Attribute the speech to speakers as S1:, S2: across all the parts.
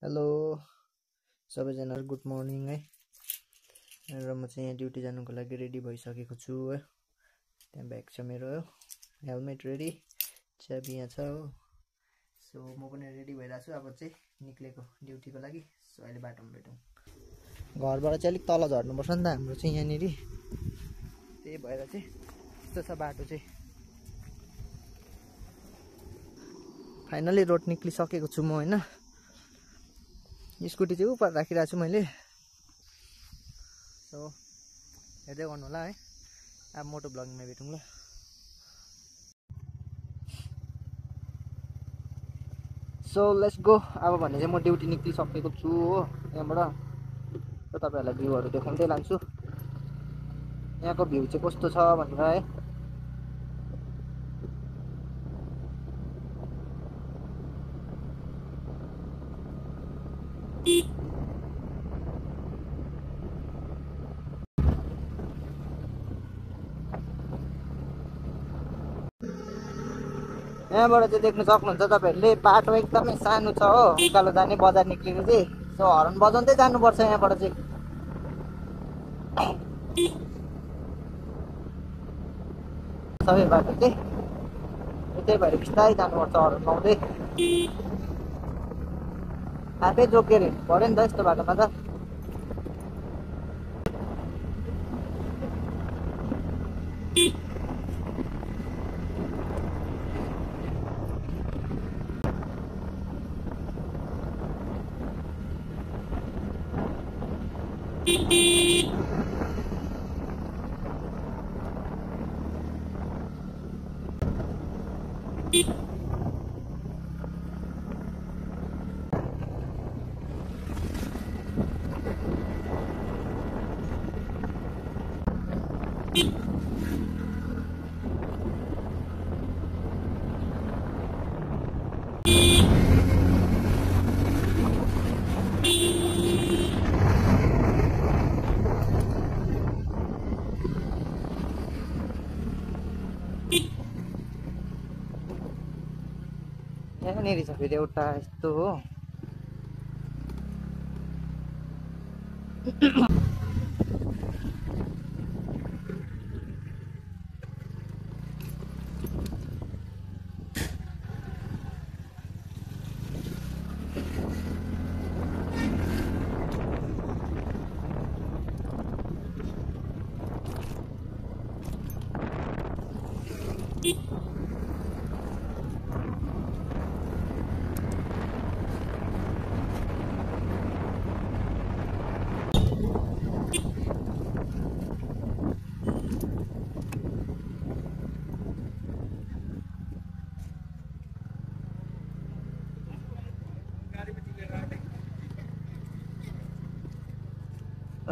S1: Hello सबैजना good morning है। र म चाहिँ यहाँ ड्युटी जानुको लागि रेडी भइसकेको छु है। त्यहाँ ब्याग छ मेरो हो, हेलमेट रेडी, चाबी यहाँ छ हो। सो म पनि रेडी भइरहेको छु, अब चाहिँ निक्लेको ड्युटीको लागि। सो अहिले बाटोमा भेटौँ। घरबाट चाहिँ अलिक तल झर्नुपर्छ नि त हाम्रो चाहिँ यहाँनिर, त्यही भएर चाहिँ यस्तो छ बाटो चाहिँ। फाइनली रोड निक्लिसकेको छु म होइन। स्कुटी चाहिँ उपर राखिरहेको छु मैले। सो हेर्दै गर्नु होला है। अब मोटो ब्लगिङमा भेटौँ ल। So let's go. अब भने चाहिँ म ड्युटी निक्लिसकेको छु हो यहाँबाट। र तपाईँहरूलाई भ्यूहरू देखाउँदै लान्छु, यहाँको भ्यू चाहिँ कस्तो छ भनेर है। यहाँबाट चाहिँ देख्न सक्नुहुन्छ तपाईँहरूले, बाटो एकदमै सानो छ हो, उकालो जाने बजार निक्लिनु चाहिँ। सो हर्न बजाउँदै जानुपर्छ यहाँबाट चाहिँ। सबै बाटो चाहिँ त्यही भएर बिस्तारै जानुपर्छ हर्न लाउँदै। हातै जोकेर हिँड्नु पऱ्यो नि त यस्तो बाटोमा त। यहाँनिर छ फेरि एउटा यस्तो हो।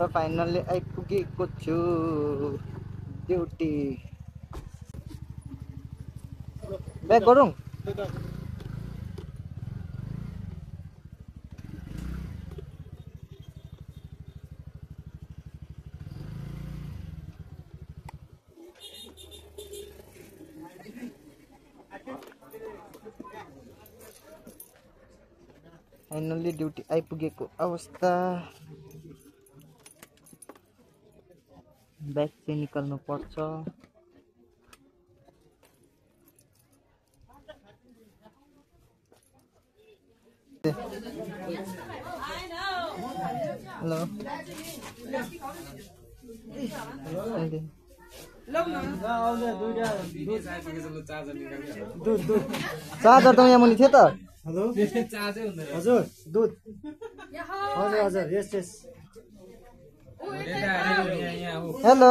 S1: र फाइनल्ली आइपुगेको छु ड्युटी। ब्याक गरौँ। फाइनल्ली ड्युटी आइपुगेको अवस्था। ब्याग चाहिँ निकाल्नु पर्छ। हेलो चार्जर त यहाँ मुनि थियो त।
S2: हेलो हजुर दुध हजुर हजुर yes yes.
S1: Hello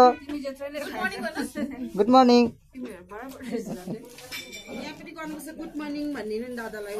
S1: good morning.
S3: यहाँ पनि गर्नुपर्छ गुड मर्निङ भन्ने नि दादालाई।